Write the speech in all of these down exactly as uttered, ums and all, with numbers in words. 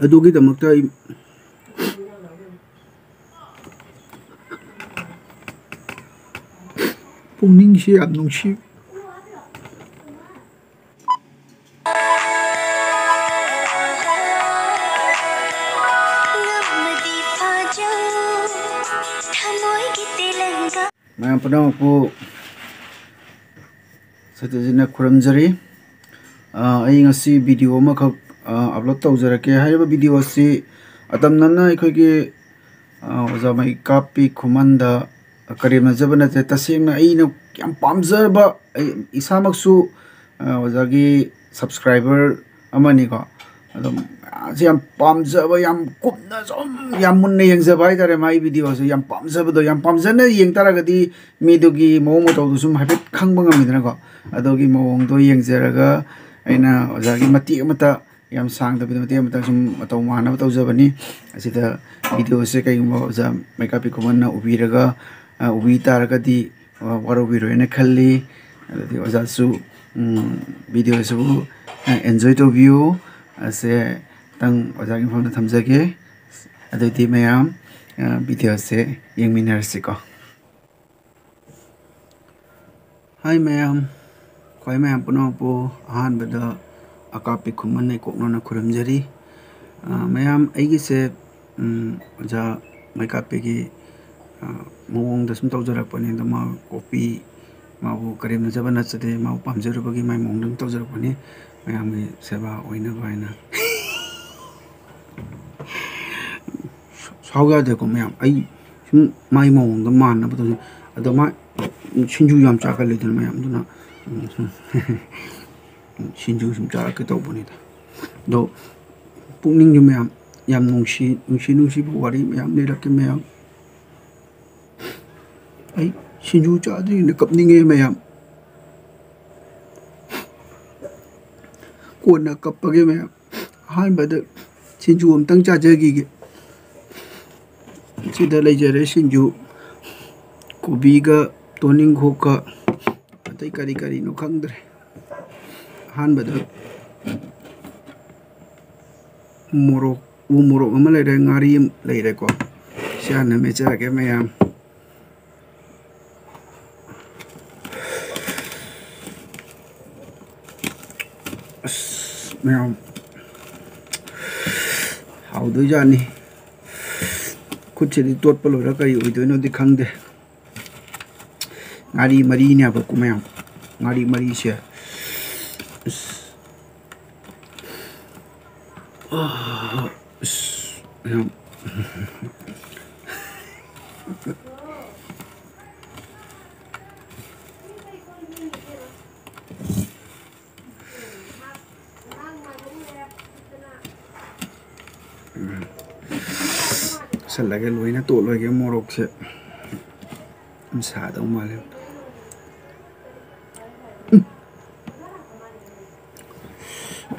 ꯑꯗꯨꯒꯤꯗꯃꯛꯇ ꯑꯩ ꯄꯨꯛꯅꯤꯡꯁꯤ ꯌꯥꯝ ꯅꯨꯡꯁꯤ꯫ ꯃꯌꯥꯝ ꯄꯨꯝꯅꯃꯛꯄꯨ ꯁꯇꯤꯖꯤꯠꯅ ꯈꯨꯔꯨꯝꯖꯔꯤ꯫ ꯑ, ꯑꯩ ꯉꯁꯤ video ꯑꯃꯈꯛ, ꯑ, upload ꯇꯧꯖꯔꯛꯀꯦ꯫ ꯍꯥꯏꯔꯤꯕ video ꯑꯁꯤ ꯑꯇꯝꯅꯅ ꯑꯩꯈꯣꯏꯒꯤ, ꯑ, ꯑꯣꯖꯥ ꯃꯩꯀꯥꯞꯄꯤ ꯈꯨꯃꯟꯗ ꯀꯔꯦꯝꯅꯖꯕ ꯅꯠꯇꯦ꯫ ꯇꯁꯦꯡꯅ ꯑꯩꯅ ꯌꯥꯝ ꯄꯥꯝꯖꯕ, ꯑꯩ ꯏꯁꯥꯃꯛꯁꯨ, ꯑ, ꯑꯣꯖꯥꯒꯤ subscriber ꯑꯃꯅꯤꯀꯣ꯫ ꯑꯗꯨꯝ ꯁꯤ ꯌꯥꯝ ꯄꯥꯝꯖꯕ, ꯌꯥꯝ ꯀꯨꯞꯅ ꯁꯨꯝ ꯌꯥꯝ ꯃꯨꯟꯅ ꯌꯦꯡꯖꯕ ꯍꯥꯏꯇꯥꯔꯦ꯫ ꯃꯥꯒꯤ videoꯁꯦ ꯌꯥꯝ ꯄꯥꯝꯖꯕꯗꯣ, ꯌꯥꯝ ꯄꯥꯝꯖꯅ ꯌꯦꯡ ꯇꯥꯔꯒꯗꯤ ꯃꯤꯗꯨꯒꯤ ꯃꯑꯣꯡ ꯃꯇꯧꯗꯨ ꯁꯨꯝ ꯍꯥꯏꯐꯦꯠ ꯈꯪꯕ ꯉꯝꯃꯤꯗꯅꯀꯣ꯫ ꯑꯗꯨꯒꯤ ꯃꯑꯣꯡꯗꯣ ꯌꯦꯡꯖꯔꯒ ꯑꯩꯅ ꯑꯣꯖꯥꯒꯤ ꯃꯇꯦꯛ ꯑꯃꯇ, ꯌꯥꯝ ꯁꯥꯡꯗꯕꯤꯗ ꯃꯇꯦꯛ ꯑꯃꯇ ꯁꯨꯝ ꯃꯇꯧ ꯃꯥꯟꯅꯕ ꯇꯧꯖꯕꯅꯤ꯫ ꯑꯁꯤꯗ videoꯁꯦ ꯀꯩꯒꯨꯝꯕ ꯑꯣꯖꯥ ꯃꯩꯀꯥꯞꯄꯤ ꯈꯨꯃꯟꯅ ꯎꯕꯤꯔꯒ, ꯑ, ꯎꯕꯤ ꯇꯥꯔꯒꯗꯤ, ꯑ, ꯋꯥꯔꯧꯕꯤꯔꯣꯏꯅ ꯈꯜꯂꯤ꯫ ꯑꯗꯨꯗꯤ ꯑꯣꯖꯥꯁꯨ, ꯎꯝ, videoꯁꯤꯕꯨ, ꯑ, enjoy ꯇꯧꯕꯤꯌꯨ꯫ ꯑꯁꯦ ꯇꯪ ꯑꯣꯖꯥꯒꯤ ꯃꯐꯝꯗ ꯊꯝꯖꯒꯦ꯫ ꯑꯗꯨꯗꯤ ꯃꯌꯥꯝ, ꯑ, videoꯁꯦ ꯌꯦꯡꯃꯤꯟꯅꯔꯁꯤꯀꯣ꯫ Hi ꯃꯌꯥꯝ, ꯈ꯭ꯋꯥꯏ ꯃꯌꯥꯝ ꯄꯨꯝꯅꯃꯛꯄꯨ ꯑꯍꯥꯟꯕꯗ ꯑꯀꯥꯞꯄꯤ ꯈꯨꯃꯟ ꯂꯩꯀꯣꯛꯅꯣꯅ ꯈꯨꯔꯨꯝꯖꯔꯤ꯫ ꯑ, ꯃꯌꯥꯝ, ꯑꯩꯒꯤꯁꯦ, ꯎꯝ, ꯑꯣꯖꯥ ꯃꯩꯀꯥꯞꯄꯤꯒꯤ, ꯑ, ꯃꯑꯣꯡꯗ ꯁꯨꯝ ꯇꯧꯖꯔꯛꯄꯅꯤ꯫ ꯑꯗꯣ ꯃꯥ copy, ꯃꯥꯕꯨ ꯀꯔꯦꯝꯅꯖꯕ ꯅꯠꯆꯗꯦ, ꯃꯥꯕꯨ ꯄꯥꯝꯖꯔꯨꯕꯒꯤ ꯃꯥꯏ ꯃꯑꯣꯡꯗ ꯑꯗꯨꯝ ꯇꯧꯖꯔꯛꯄꯅꯤ, ꯃꯌꯥꯝꯒꯤ ꯁꯦꯕꯥ ꯑꯣꯏꯅꯕ ꯍꯥꯏꯅ꯫ ꯁꯥꯎ ꯌꯥꯗꯦꯀꯣ ꯃꯌꯥꯝ, ꯑꯩ ꯁꯨꯝ ꯃꯥꯏ ꯃꯑꯣꯡꯗ ꯃꯥꯟꯅꯕ ꯇꯧꯖꯩ꯫ ꯑꯗꯣ ꯃꯥ ꯁꯤꯡꯖꯨ ꯌꯥꯝ ꯆꯥꯒꯜꯂꯤꯗꯅ ꯃꯌꯥꯝ, ꯑꯗꯨꯅ, ꯎꯝ, ꯁꯨꯝ ꯁꯤꯡꯖꯨ ꯁꯨꯝ ꯆꯥꯔꯛꯀꯦ ꯇꯧꯕꯅꯤꯗ꯫ ꯑꯗꯣ ꯄꯨꯛꯅꯤꯡꯁꯨ ꯃꯌꯥꯝ ꯌꯥꯝ ꯅꯨꯡꯁꯤ, ꯅꯨꯡꯁꯤ ꯅꯨꯡꯁꯤꯕ ꯋꯥꯔꯤ ꯃꯌꯥꯝ ꯂꯩꯔꯛꯀꯦ ꯃꯌꯥꯝ꯫ ꯑꯩ ꯁꯤꯡꯖꯨ ꯆꯥꯗ꯭ꯔꯤꯅ ꯀꯞꯅꯤꯡꯉꯦ ꯃꯌꯥꯝ꯫ ꯀꯣꯟꯅ ꯀꯞꯄꯒꯦ ꯃꯌꯥꯝ꯫ ꯑꯍꯥꯟꯕꯗ ꯁꯤꯡꯖꯨ ꯑꯝꯇꯪ ꯆꯥꯖꯈꯤꯒꯦ꯫ ꯁꯤꯗ ꯂꯩꯖꯔꯦ ꯁꯤꯡꯖꯨ, ꯀꯣꯕꯤꯒ ꯇꯣꯅꯤꯡꯈꯣꯛꯀ, ꯑꯇꯩ ꯀꯔꯤ ꯀꯔꯤꯅꯣ ꯈꯪꯗ꯭ꯔꯦ꯫ ꯑꯍꯥꯟꯕꯗ ꯃꯣꯔꯣꯛ, ꯎ ꯃꯣꯔꯣꯛ ꯑꯃ ꯂꯩꯔꯦ, ꯉꯥꯔꯤ ꯑꯃ ꯂꯩꯔꯦꯀꯣ꯫ ꯁꯤ ꯍꯥꯟꯅ ꯃꯦꯠꯆꯔꯒꯦ ꯃꯌꯥꯝ꯫ ꯑꯁ, ꯃꯌꯥꯝ ꯍꯥꯎꯗꯣꯏꯖꯥꯠꯅꯤ꯫ ꯈꯨꯠꯁꯤꯗꯤ ꯇꯣꯠꯄ ꯂꯣꯏꯔ ꯀꯔꯤ ꯑꯣꯏꯗꯣꯏꯅꯣꯗꯤ ꯈꯪꯗꯦ꯫ ꯉꯥꯔꯤ ꯃꯔꯤꯅꯦꯕꯀꯣ ꯃꯌꯥꯝ, ꯉꯥꯔꯤ ꯃꯔꯤꯁꯦ꯫ ꯑꯁ꯫ ꯑꯁ, ꯌꯥꯝ ꯆꯥꯁꯜꯂꯒꯦ, ꯂꯣꯏꯅ ꯇꯣꯠꯂꯣꯏꯒꯦ ꯃꯣꯔꯣꯛꯁꯦ꯫ ꯌꯥꯝ ꯁꯥꯗꯧ ꯃꯥꯜꯂꯦ꯫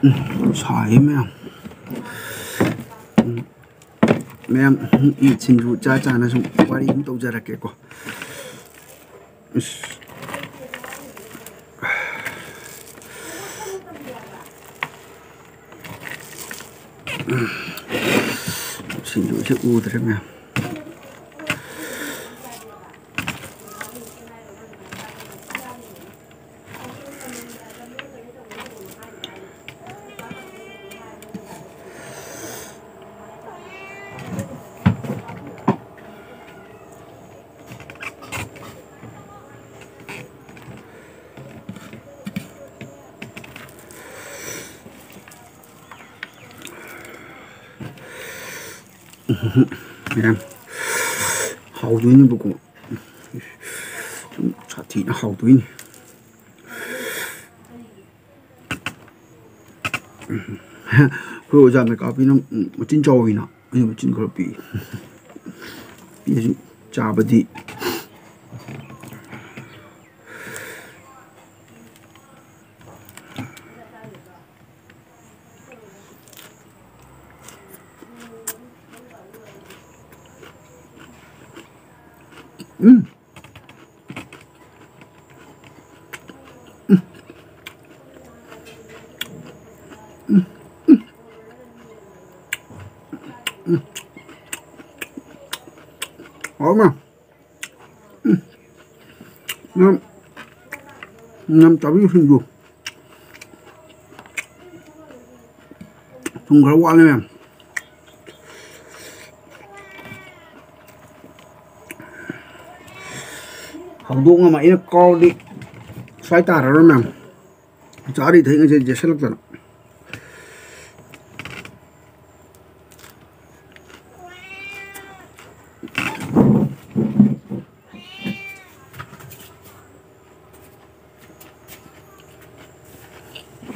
ꯎꯝ, ꯁꯥꯏꯌꯦ ꯃꯌꯥꯝ꯫ ꯎꯝ, ꯃꯌꯥꯝ, ꯎꯝ, ꯁꯤꯡꯖꯨ ꯆꯥ ꯆꯥꯅ ꯁꯨꯝ ꯋꯥꯔꯤ ꯑꯗꯨꯝ ꯇꯧꯖꯔꯛꯀꯦꯀꯣ꯫ ꯏꯁ꯫ ꯁꯤꯡꯖꯨꯁꯦ ꯎꯗ꯭ꯔꯦ ꯃꯌꯥꯝ꯫ ꯌꯥꯝ ꯍꯥꯎꯗꯣꯏꯅꯦꯕꯀꯣ꯫ ꯁꯨꯝ ꯁꯥꯊꯤꯅ ꯍꯥꯎꯗꯣꯏꯅꯤ꯫ ꯑꯩꯈꯣꯏ ꯑꯣꯖꯥ ꯃꯩꯀꯥꯞꯄꯤꯅ ꯃꯆꯤꯟ ꯆꯥꯎꯋꯤꯅ, ꯑꯩꯅ ꯃꯆꯤꯟ ꯈꯔ ꯄꯤꯛꯏ꯫ ꯄꯤꯛꯑꯁꯨ ꯆꯥꯕꯗꯤ꯫ ꯎꯝ꯫ ꯎꯝ꯫ ꯎꯝ꯫ ꯎꯝ꯫ ꯎꯝ꯫ ꯍꯥꯎꯃ꯫ ꯎꯝ꯫ ꯌꯥꯝ, ꯌꯥꯝ ꯆꯥꯕꯤꯌꯨ ꯁꯤꯡꯖꯨ꯫ ꯊꯨꯝ ꯈꯔ ꯋꯥꯠꯂꯦ ꯃꯌꯥꯝ꯫ ꯍꯧꯗꯣꯡ ꯑꯃ ꯑꯩꯅ ꯀꯥꯎꯔꯗꯤ ꯁ꯭ꯋꯥꯏ ꯇꯥꯔꯔꯣꯏ ꯃꯌꯥꯝ꯫ ꯆꯥꯔꯤ ꯊꯛꯏꯉꯩꯁꯦ ꯆꯦꯁꯤꯜꯂꯛꯇꯅ꯫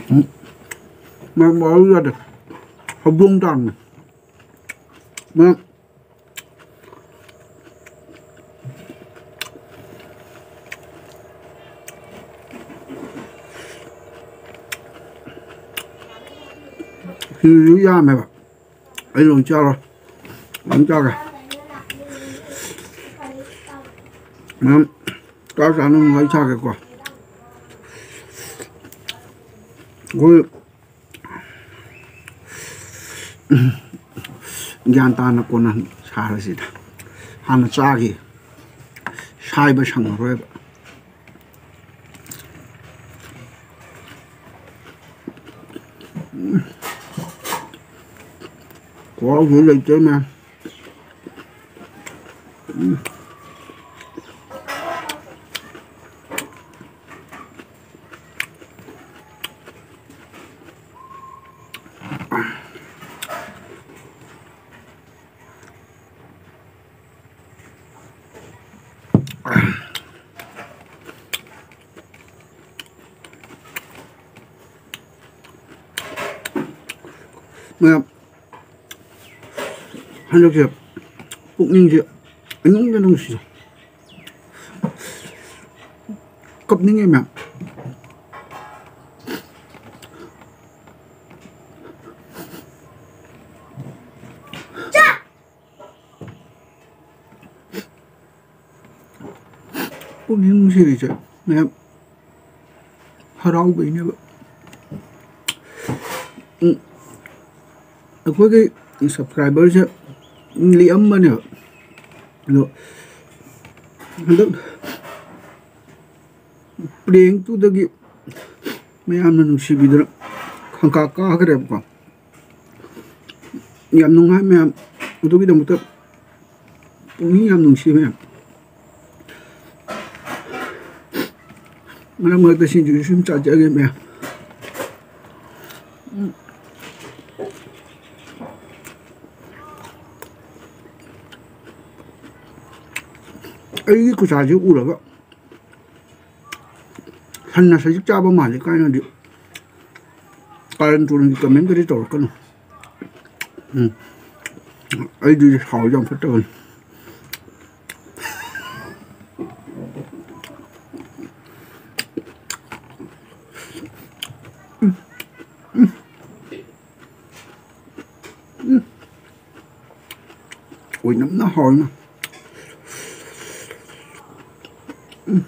ꯎꯝ꯫ ꯃꯌꯥꯝ ꯃꯍꯥꯎ ꯌꯥꯗꯦ꯫ ꯍꯧꯗꯣꯡ ꯇꯥꯡꯅ꯫ ꯃꯌꯥꯝ꯫ ꯁꯤꯡꯖꯨ ꯌꯥꯝꯃꯦꯕ꯫ ꯑꯩ ꯂꯣꯏ ꯆꯥꯔꯣꯏ꯫ ꯂꯣꯏ ꯆꯥꯒꯦ꯫ ꯃꯌꯥꯝ ꯆꯥ ꯆꯥꯅ ꯑꯃꯨꯛ ꯋꯥꯔꯤ ꯁꯥꯒꯦꯀꯣ꯫ ꯑꯩꯈꯣꯏ ꯒ꯭ꯌꯥꯟ ꯇꯥꯅ ꯀꯣꯟꯅ ꯁꯥꯔꯁꯤꯗ꯫ ꯍꯥꯟꯅ ꯆꯥꯈꯤ꯫ ꯁꯥꯏꯕ ꯁꯪꯉꯔꯣꯏꯕ꯫ ꯈꯨꯍꯥꯎꯁꯤ ꯂꯩꯇ꯭ꯔꯦ ꯃꯌꯥꯝ꯫ ꯃꯌꯥꯝ, ꯍꯟꯗꯛꯁꯦ ꯄꯨꯛꯅꯤꯡꯁꯦ ꯏꯅꯨꯡꯗ ꯅꯨꯡꯁꯤꯗ꯫ ꯀꯞꯅꯤꯡꯉꯦ ꯃꯌꯥꯝ꯫ ꯄꯨꯛꯅꯤꯡ ꯅꯨꯡꯁꯤꯔꯤꯁꯦ ꯃꯌꯥꯝ ꯍꯔꯥꯎꯕꯩꯅꯦꯕ꯫ ꯎꯝ꯫ ꯑꯩꯈꯣꯏꯒꯤ ꯁꯕꯁꯀ꯭ꯔꯥꯏꯕꯔꯁꯦ ꯂꯤꯛꯑꯝꯕꯅꯦꯕ, ꯑꯗꯣ ꯍꯟꯗꯛ ꯄ꯭ꯔꯦꯡꯇꯨꯗꯒꯤ ꯃꯌꯥꯝꯅ ꯅꯨꯡꯁꯤꯕꯤꯗꯅ ꯈꯪꯀꯥ ꯀꯥꯈ꯭ꯔꯦꯕꯀꯣ꯫ ꯌꯥꯝ ꯅꯨꯡꯉꯥꯏ ꯃꯌꯥꯝ, ꯑꯗꯨꯒꯤꯗꯃꯛꯇ ꯄꯨꯛꯅꯤꯡ ꯌꯥꯝ ꯅꯨꯡꯁꯤ ꯃꯌꯥꯝ꯫ ꯃꯔꯛ ꯃꯔꯛꯇ ꯁꯤꯡꯖꯨꯁꯨ ꯁꯨꯝ ꯆꯥꯖꯒꯦ ꯃꯌꯥꯝ꯫ ꯎꯝ꯫ ꯑꯩꯒꯤ ꯈꯨꯠꯁꯥꯁꯤ ꯎꯔꯒ ꯁꯟꯅ ꯁꯖꯤꯛ ꯆꯥꯕ ꯃꯥꯜꯂꯤ ꯀꯥꯏꯅꯗꯤ ꯀꯥꯔꯟ ꯇꯨꯔꯟꯒꯤ comment ꯀꯗꯤ ꯇꯧꯔꯛꯀꯅꯨ꯫ ꯎꯝ꯫ ꯑꯩꯗꯤ ꯁꯥꯎꯁꯦ ꯌꯥꯝ ꯐꯠꯇꯕꯅꯤ꯫ ꯑꯣꯏꯅꯝꯅ ꯍꯥꯎꯏꯅ꯫ ꯎꯝ꯫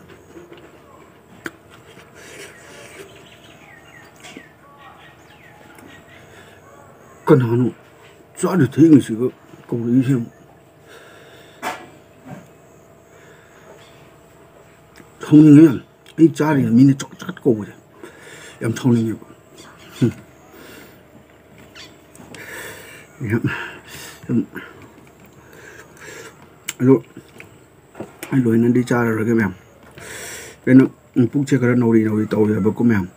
ꯀꯅꯥꯅꯣ ꯆꯥꯗ ꯊꯦꯡꯉꯤꯁꯤꯒ ꯀꯧꯔꯛꯏꯁꯦ ꯑꯃꯨꯛ? ꯁꯥꯎꯅꯤꯡꯉꯦ ꯌꯥꯝ꯫ ꯑꯩ ꯆꯥꯔꯤꯉꯩ ꯃꯤꯅ ꯆꯣꯠ ꯆꯣꯠ ꯀꯧꯕꯁꯦ ꯌꯥꯝ ꯁꯥꯎꯅꯤꯡꯉꯦꯕ꯫ ꯎꯝ꯫ ꯌꯥꯝ, ꯁꯨꯝ, ꯑꯗꯣ ꯑꯩ ꯂꯣꯏꯅꯗꯤ ꯆꯥꯔꯔꯣꯏꯒꯦ ꯃꯌꯥꯝ꯫ ꯀꯩꯅꯣ, ꯎꯝ, ꯄꯨꯛꯁꯦ ꯈꯔ ꯅꯧꯔꯤ ꯅꯧꯔꯤ ꯇꯧꯋꯦꯕꯀꯣ ꯃꯌꯥꯝ꯫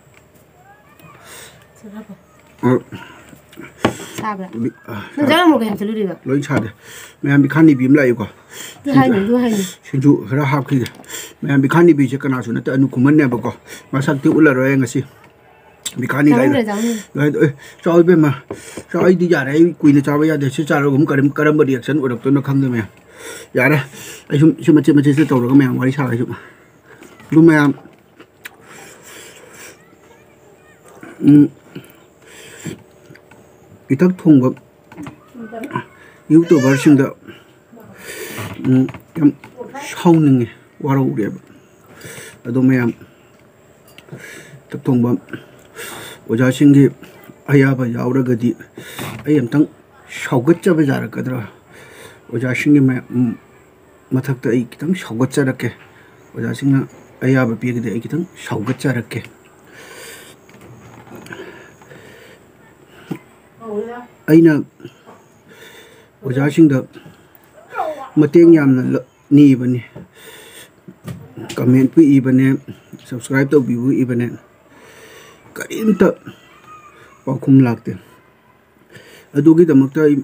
ꯑ, ꯁꯥꯕ꯭ꯔꯥ? ꯕꯤ-, ꯑ, ꯅꯪ ꯆꯥꯔꯝꯃꯣ ꯀꯩ ꯍꯥꯏꯕ ꯆꯠꯂꯨꯔꯤꯕ? ꯂꯣꯏ ꯁꯥꯗꯦ꯫ ꯃꯌꯥꯝ ꯕꯤꯈꯥꯅꯤꯕꯤ ꯑꯃ ꯂꯥꯛꯏꯀꯣ꯫ ꯑꯗꯨ ꯍꯥꯏꯅꯨ, ꯑꯗꯨ ꯍꯥꯏꯅꯨ꯫ ꯁꯤꯡꯖꯨ ꯈꯔ ꯍꯥꯞꯈꯤꯒꯦ꯫ ꯃꯌꯥꯝ ꯕꯤꯈꯥꯅꯤꯕꯤꯁꯦ ꯀꯅꯥꯁꯨ ꯅꯠꯇꯦ, ꯑꯅꯨ ꯈꯨꯃꯟꯅꯦꯕꯀꯣ꯫ ꯃꯁꯛꯇꯤ ꯎꯠꯂꯔꯣꯏ ꯉꯁꯤ꯫ ꯕꯤꯈꯥꯅꯤ ꯆꯥꯅꯤꯡꯗ꯭ꯔꯦ, ꯂꯥꯛꯏꯕ꯫ ꯆꯥꯅꯤꯡꯗ꯭ꯔꯦ꯫ ꯑꯦ, ꯆꯥꯎ ꯏꯕꯦꯝꯃ꯫ ꯆꯥꯎ, ꯑꯩꯗꯤ ꯌꯥꯔꯦ꯫ ꯑꯩ ꯀꯨꯏꯅ ꯆꯥꯕ ꯌꯥꯗꯦ꯫ ꯁꯤ ꯆꯥꯔꯒ ꯑꯃꯨꯛ ꯀꯔꯝ-, ꯀꯔꯝꯕ reaction ꯑꯣꯏꯔꯛꯇꯣꯏꯅꯣ ꯈꯪꯗꯦ ꯃꯌꯥꯝ꯫ ꯌꯥꯔꯦ꯫ ꯑꯩ ꯁꯨꯝ ꯁꯤ ꯃꯆꯦꯠ ꯃꯆꯦꯠꯁꯦ ꯇꯧꯔꯒ ꯃꯌꯥꯝ ꯋꯥꯔꯤ ꯁꯥꯒꯦ ꯁꯨꯝ꯫ ꯑꯗꯨ ꯃꯌꯥꯝ ꯎꯝ, ꯏꯊꯛ ꯊꯣꯡꯕ YouTuberꯁꯤꯡꯗ, ꯎꯝ, ꯌꯥꯝ ꯁꯥꯎꯅꯤꯡꯉꯦ, ꯋꯥꯔꯧꯔꯦꯕ꯫ ꯑꯗꯣ ꯃꯌꯥꯝ, ꯏꯊꯛ ꯊꯣꯡꯕ ꯑꯣꯖꯥꯁꯤꯡꯒꯤ ꯑꯌꯥꯕ ꯌꯥꯎꯔꯒꯗꯤ ꯑꯩ ꯑꯝꯇꯪ ꯁꯧꯒꯠꯆꯕ ꯌꯥꯔꯛꯀꯗ꯭ꯔꯥ? ꯑꯣꯖꯥꯁꯤꯡꯒꯤ ꯃꯌꯥꯝ, ꯎꯝ, ꯃꯊꯛꯇ ꯑꯩ ꯈꯤꯇꯪ ꯁꯧꯒꯠꯆꯔꯛꯀꯦ꯫ ꯑꯣꯖꯥꯁꯤꯡꯅ ꯑꯌꯥꯕ ꯄꯤꯔꯒꯗꯤ ꯑꯩ ꯈꯤꯇꯪ ꯁꯧꯒꯠꯆꯔꯛꯀꯦ꯫ ꯑꯩꯅ ꯑꯣꯖꯥꯁꯤꯡꯗ ꯃꯇꯦꯡ ꯌꯥꯝꯅ ꯂ-, ꯅꯤꯕꯅꯤ꯫ Comment ꯄꯤꯕꯅꯦ, subscribe ꯇꯧꯕꯤꯕ ꯏꯕꯅꯦ, ꯀꯔꯤꯝꯇ ꯄꯥꯎꯈꯨꯝ ꯂꯥꯛꯇꯦ꯫ ꯑꯗꯨꯒꯤꯗꯃꯛꯇ ꯑꯩ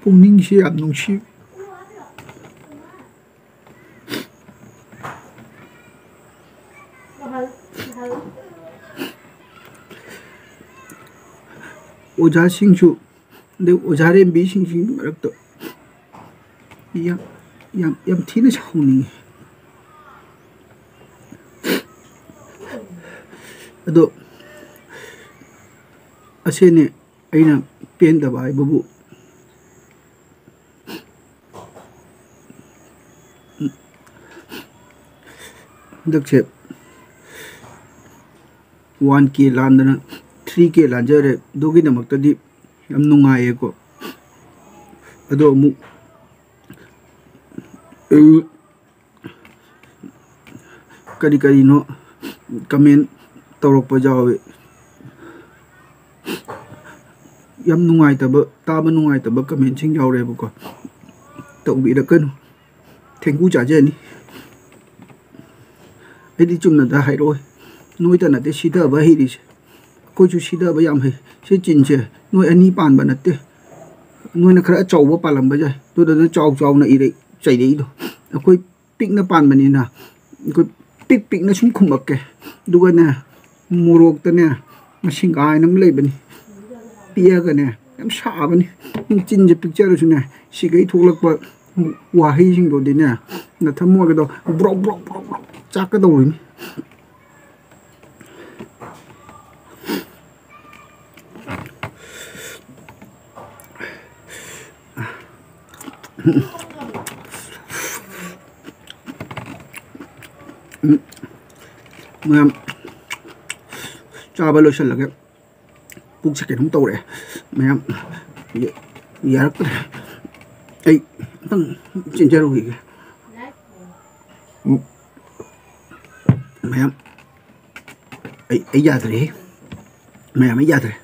ꯄꯨꯛꯅꯤꯡꯁꯤ ꯌꯥꯝ ꯅꯨꯡꯁꯤ꯫ ꯑꯣꯖꯥꯁꯤꯡꯁꯨ, ꯑꯗꯩ ꯑꯣꯖꯥ ꯔꯦꯝꯕꯤꯁꯤꯡꯁꯤꯒꯤ ꯃꯔꯛꯇ ꯌꯥꯝ, ꯌꯥꯝ, ꯌꯥꯝ ꯊꯤꯅ ꯁꯥꯎꯅꯤꯡꯉꯤ꯫ ꯑꯗꯣ ꯑꯁꯤꯅꯤ ꯑꯩꯅ ꯄꯦꯟꯗꯕ ꯍꯥꯏꯕꯕꯨ꯫ ꯍꯟꯗꯛꯁꯦ one K ꯂꯥꯟꯗꯅ three K ꯂꯥꯟꯖꯔꯦ꯫ ꯑꯗꯨꯒꯤꯗꯃꯛꯇꯗꯤ ꯌꯥꯝ ꯅꯨꯡꯉꯥꯏꯌꯦꯀꯣ꯫ ꯑꯗꯣ ꯑꯃꯨꯛ, ꯑ, ꯀꯔꯤ ꯀꯔꯤꯅꯣ comment ꯇꯧꯔꯛꯄ ꯌꯥꯎꯋꯦ꯫ ꯌꯥꯝ ꯅꯨꯡꯉꯥꯏꯇꯕ, ꯇꯥꯕ ꯅꯨꯡꯉꯥꯏꯇꯕ commentꯁꯤꯡ ꯌꯥꯎꯔꯦꯕꯀꯣ꯫ ꯇꯧꯕꯤꯔꯛꯀꯅꯨ꯫ ꯊꯦꯡꯒꯨ ꯆꯥꯖꯅꯤ꯫ ꯑꯩꯗꯤ ꯆꯨꯝꯅꯗ ꯍꯥꯏꯔꯛꯑꯣꯏ꯫ ꯅꯣꯏꯇ ꯅꯠꯇꯦ ꯁꯤꯊꯕ ꯍꯩꯔꯤꯁꯦ꯫ ꯑꯩꯈꯣꯏꯁꯨ ꯁꯤꯊꯕ ꯌꯥꯝ ꯍꯩ꯫ ꯁꯤ ꯆꯤꯟꯁꯦ ꯅꯣꯏ ꯑꯅꯤ ꯄꯥꯟꯕ ꯅꯠꯇꯦ꯫ ꯅꯣꯏꯅ ꯈꯔ ꯑꯆꯧꯕ ꯄꯥꯜꯂꯝꯕ ꯌꯥꯏ꯫ ꯑꯗꯨꯗꯨꯅ ꯆꯥꯎ ꯆꯥꯎꯅ ꯏꯔꯩ-, ꯆꯩꯔꯛꯏꯗꯣ꯫ ꯑꯩꯈꯣꯏ ꯄꯤꯛꯅ ꯄꯥꯟꯕꯅꯤꯅ ꯑꯩꯈꯣꯏ ꯄꯤꯛ ꯄꯤꯛꯅ ꯁꯨꯝ ꯈꯨꯝꯃꯛꯀꯦ꯫ ꯑꯗꯨꯒꯅꯦ, ꯃꯣꯔꯣꯛꯇꯅꯦ, ꯃꯁꯤꯡ ꯀꯥꯏꯅ ꯑꯃ ꯂꯩꯕꯅꯤ, ꯄꯤꯛꯑꯒꯅꯦ, ꯌꯥꯝ ꯁꯥꯕꯅꯤ꯫ ꯅꯪ ꯆꯤꯟꯁꯦ ꯄꯤꯛꯆꯔꯁꯨꯅꯦ, ꯁꯤꯒꯩ ꯊꯣꯛꯂꯛꯄ ꯋꯥꯍꯩꯁꯤꯡꯗꯨꯗꯤꯅꯦ, ꯅꯊꯃꯣꯏꯒꯗꯣ ꯕ꯭ꯔꯣꯛ ꯕ꯭ꯔꯣꯛ ꯕ꯭ꯔꯣꯛ ꯕ꯭ꯔꯣꯛ ꯆꯥꯛꯀꯗꯧꯔꯤꯅꯤ꯫ ꯃꯌꯥꯝ ꯆꯥꯕ ꯂꯣꯏꯁꯤꯜꯂꯒꯦ꯫ ꯄꯨꯛꯁꯦ ꯀꯩꯅꯣꯝ ꯇꯧꯔꯛꯑꯦ ꯃꯌꯥꯝ꯫ ꯌꯥ-, ꯌꯥꯔꯛꯇ꯭ꯔꯦ꯫ ꯑꯩ ꯑꯝꯇꯪ ꯆꯦꯟꯖꯔꯨꯈꯤꯒꯦ꯫ ꯎꯝ꯫ ꯃꯌꯥꯝ, ꯑꯩ, ꯑꯩ ꯌꯥꯗ꯭ꯔꯦꯍꯦ꯫ ꯃꯌꯥꯝ, ꯑꯩ ꯌꯥꯗ꯭ꯔꯦ꯫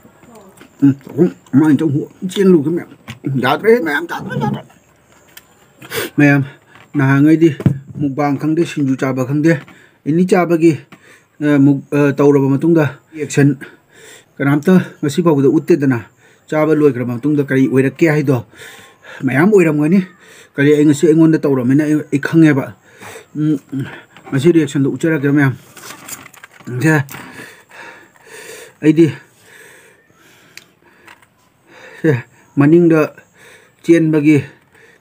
ꯎꯝ, ꯆꯥꯛꯈꯨꯝ ꯃꯥꯡꯗ ꯑꯃꯨꯛ ꯆꯦꯜꯂꯨꯒꯦ ꯃꯌꯥꯝ꯫ ꯌꯥꯗ꯭ꯔꯦꯍꯦ ꯃꯌꯥꯝ, ꯌꯥꯗ꯭ꯔꯦ, ꯌꯥꯗ꯭ꯔꯦ꯫ ꯃꯌꯥꯝ, ꯅꯍꯥꯟꯉꯩꯗꯤ ꯃꯨꯛꯕꯥꯡ ꯈꯪꯗꯦ, ꯁꯤꯡꯖꯨ ꯆꯥꯕ ꯈꯪꯗꯦ, ꯑꯦꯅꯤ ꯆꯥꯕꯒꯤ, ꯑ, ꯃꯨꯛ-, ꯑ, ꯇꯧꯔꯕ ꯃꯇꯨꯡꯗ reaction ꯀꯅꯥꯝꯇ ꯉꯁꯤ ꯐꯥꯎꯕꯗ ꯎꯠꯇꯦꯗꯅ꯫ ꯆꯥꯕ ꯂꯣꯏꯈ꯭ꯔꯕ ꯃꯇꯨꯡꯗ ꯀꯔꯤ ꯑꯣꯏꯔꯛꯀꯦ ꯍꯥꯏꯗꯣ ꯃꯌꯥꯝ ꯑꯣꯏꯔꯝꯒꯅꯤ꯫ ꯀꯔꯤ ꯑꯩ ꯉꯁꯤ ꯑꯩꯉꯣꯟꯗ ꯇꯧꯔꯝꯃꯤꯅ ꯑꯩ, ꯑꯩ ꯈꯪꯉꯦꯕ꯫ ꯎꯝ, ꯉꯁꯤ reactionꯗꯣ ꯎꯠꯆꯔꯛꯀꯦ ꯃꯌꯥꯝ꯫ ꯁꯦ, ꯑꯩꯗꯤ ꯁꯦ, ꯃꯅꯤꯡꯗ ꯆꯦꯟꯕꯒꯤ,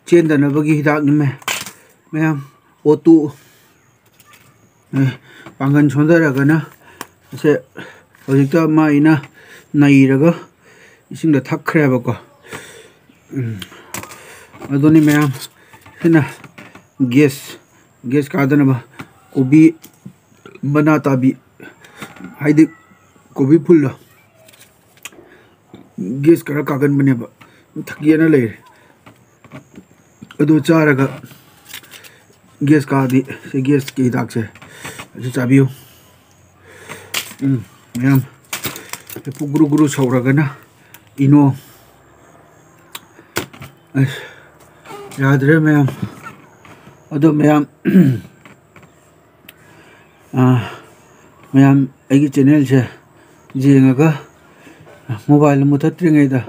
ꯆꯦꯟꯗꯅꯕꯒꯤ ꯍꯤꯗꯥꯛꯅꯤ ꯃꯌꯥꯝ꯫ ꯑꯣꯇꯨ ꯑꯦ, ꯄꯥꯡꯒꯜ ꯁꯣꯟꯊꯔꯒꯅ ꯁꯦ ꯍꯧꯖꯤꯛꯇ ꯃꯥꯏꯅ ꯅꯩꯔꯒ ꯏꯁꯤꯡꯗ ꯊꯛꯈ꯭ꯔꯦꯕꯀꯣ꯫ ꯎꯝ, ꯑꯗꯨꯅꯤ ꯃꯌꯥꯝ, ꯁꯤꯅ gas, gas ꯀꯥꯗꯅꯕ ꯀꯣꯕꯤ ꯃꯅꯥ ꯇꯥꯕꯤ, ꯍꯥꯏꯗꯤ ꯀꯣꯕꯤ ꯐꯨꯜꯗꯣ꯫ Gas ꯈꯔ ꯀꯥꯒꯟꯕꯅꯦꯕ, ꯊꯛꯀꯦꯅ ꯂꯩꯔꯦ꯫ ꯑꯗꯨ ꯆꯥꯔꯒ gas ꯀꯥꯗꯤ ꯁꯤ gasꯀꯤ ꯍꯤꯗꯥꯛꯁꯦ ꯑꯁꯤ ꯆꯥꯕꯤꯌꯨ꯫ ꯎꯝ, ꯃꯌꯥꯝ, ꯄꯨꯛ ꯒꯨꯔꯨ ꯒꯨꯔꯨ ꯁꯧꯔꯒꯅ ꯏꯅꯣ꯫ ꯑꯁ, ꯌꯥꯗ꯭ꯔꯦ ꯃꯌꯥꯝ꯫ ꯑꯗꯣ ꯃꯌꯥꯝ, ꯑꯥ, ꯃꯌꯥꯝ ꯑꯩꯒꯤ channelꯁꯦ ꯌꯦꯡꯉꯒ, mobile ꯃꯨꯊꯠꯇ꯭ꯔꯤꯉꯩꯗ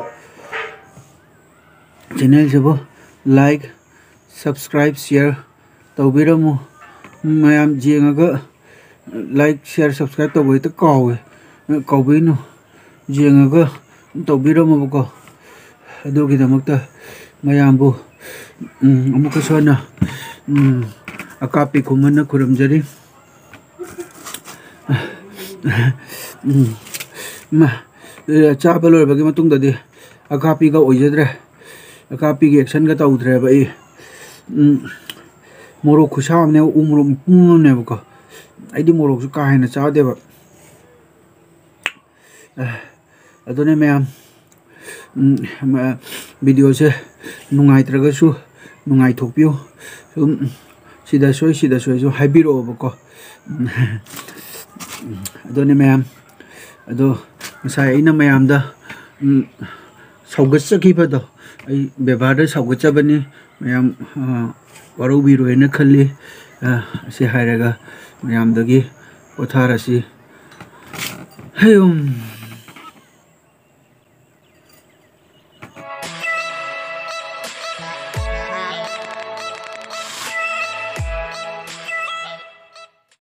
channelꯁꯤꯕꯨ like, subscribe, share ꯇꯧꯕꯤꯔꯝꯃꯨ꯫ ꯃꯌꯥꯝ ꯌꯦꯡꯉꯒ like, share, subscribe ꯇꯧꯕ ꯍꯦꯛꯇ ꯀꯥꯎꯋꯦ꯫ ꯀꯥꯎꯕꯤꯅꯨ꯫ ꯌꯦꯡꯉꯒ ꯇꯧꯕꯤꯔꯝꯃꯨꯕꯀꯣ꯫ ꯑꯗꯨꯒꯤꯗꯃꯛꯇ ꯃꯌꯥꯝꯕꯨ, ꯎꯝ, ꯑꯃꯨꯛꯀꯁꯨ ꯍꯟꯅ, ꯎꯝ, ꯑꯀꯥꯞꯄꯤ ꯈꯨꯃꯟꯅ ꯈꯨꯔꯨꯝꯖꯔꯤ꯫ ꯎꯝ, ꯃ-, ꯆꯥꯕ ꯂꯣꯏꯔꯕꯒꯤ ꯃꯇꯨꯡꯗꯗꯤ ꯑꯀꯥꯞꯄꯤꯒ ꯑꯣꯏꯖꯗ꯭ꯔꯦ꯫ ꯑꯀꯥꯞꯄꯤꯒꯤ actionꯒ ꯇꯧꯗ꯭ꯔꯦꯕ ꯑꯩ꯫ ꯎꯝ, ꯃꯣꯔꯣꯛ ꯈꯨꯁꯥ ꯑꯃꯅꯦꯕ, ꯎ ꯃꯣꯔꯣꯛ ꯃꯄꯨꯝ ꯑꯃꯅꯦꯕꯀꯣ꯫ ꯑꯩꯗꯤ ꯃꯣꯔꯣꯛꯁꯨ ꯀꯥ ꯍꯦꯟꯅ ꯆꯥꯗꯦꯕ꯫ ꯑꯗꯨꯅꯦ ꯃꯌꯥꯝ, ꯎꯝ, ꯃ-, ꯚꯤꯗꯤꯑꯣꯁꯦ ꯅꯨꯡꯉꯥꯏꯇ꯭ꯔꯒꯁꯨ ꯅꯨꯡꯉꯥꯏꯊꯣꯛꯄꯤꯌꯨ꯫ ꯁꯨꯝ ꯁꯤꯗ ꯁꯣꯏ, ꯁꯤꯗ ꯁꯣꯏꯁꯨ ꯍꯥꯏꯕꯤꯔꯛꯑꯣꯕꯀꯣ꯫ ꯎꯝ, ꯑꯗꯨꯅꯦ ꯃꯌꯥꯝ, ꯑꯗꯣ ꯉꯁꯥꯏ ꯑꯩꯅ ꯃꯌꯥꯝꯗ, ꯎꯝ, ꯁꯧꯒꯠꯆꯈꯤꯕꯗꯣ, ꯑꯩ ꯕꯦꯕꯥꯔꯗ ꯁꯧꯒꯠꯆꯕꯅꯤ꯫ ꯃꯌꯥꯝ, ꯑ, ꯋꯥꯔꯧꯕꯤꯔꯣꯏꯅ ꯈꯜꯂꯤ꯫ ꯑ, ꯑꯁꯤ ꯍꯥꯏꯔꯒ ꯃꯌꯥꯝꯗꯒꯤ ꯄꯣꯊꯥꯔꯁꯤ꯫ ꯍꯌꯨꯝ꯫